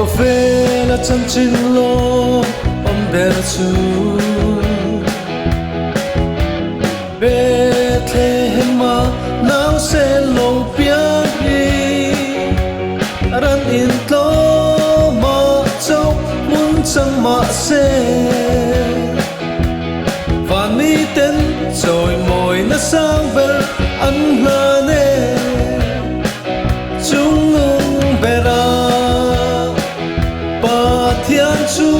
Khawvela chanchin lawm awm ber chu Bethlehem-a nausen lo piang hi ran in tlawmah chauh hmun chang mah se van miten chawimawina sang ber an hlan e. Chungnung bera Pathian chu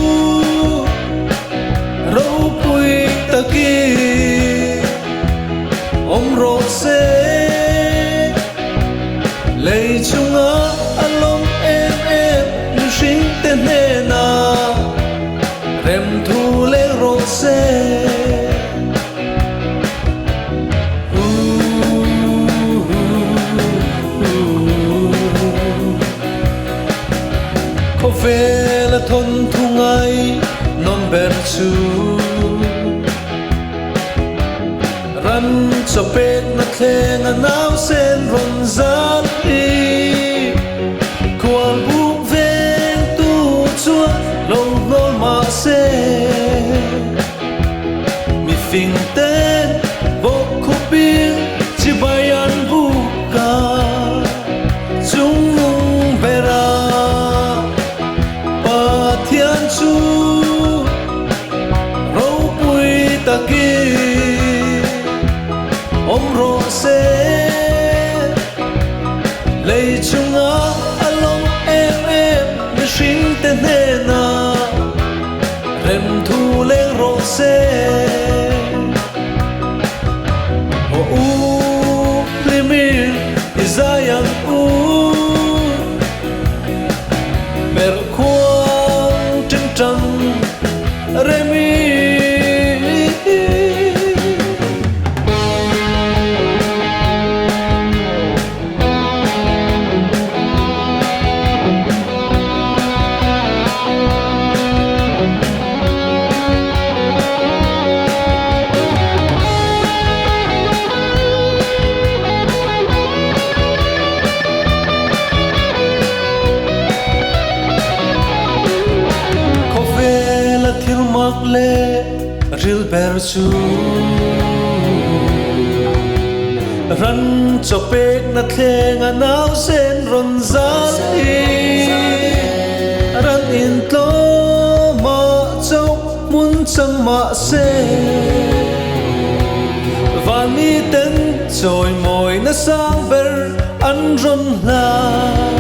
ropui takin awm rawh se. Lei chunga a lawm em em mihringte hnenah remthu leng rawh se. Khawvel a thawn thu ngai nawn ber chu Ram chaw pekna thleng a nausen rawn zat hi Khual buk vengtu chuan lo hnawl mah se. Mifing ten bawk khupin chibai an buk a, chungnung bera Pathian chu ropui takin awm rawh se. Lei chunga a lawm em em mihringte hnenah. Remthu leng rawh se. Aw u hlimir i zai ang u. Perh khuang tingtang remi. Khawvela thil mak leh ril ber chu Ran chaw pekna thleng a nausen rawn zal hi Ran in tlawmah chauh hmun chang mah se Van miten chawimawi na sang ber an rawn hlan.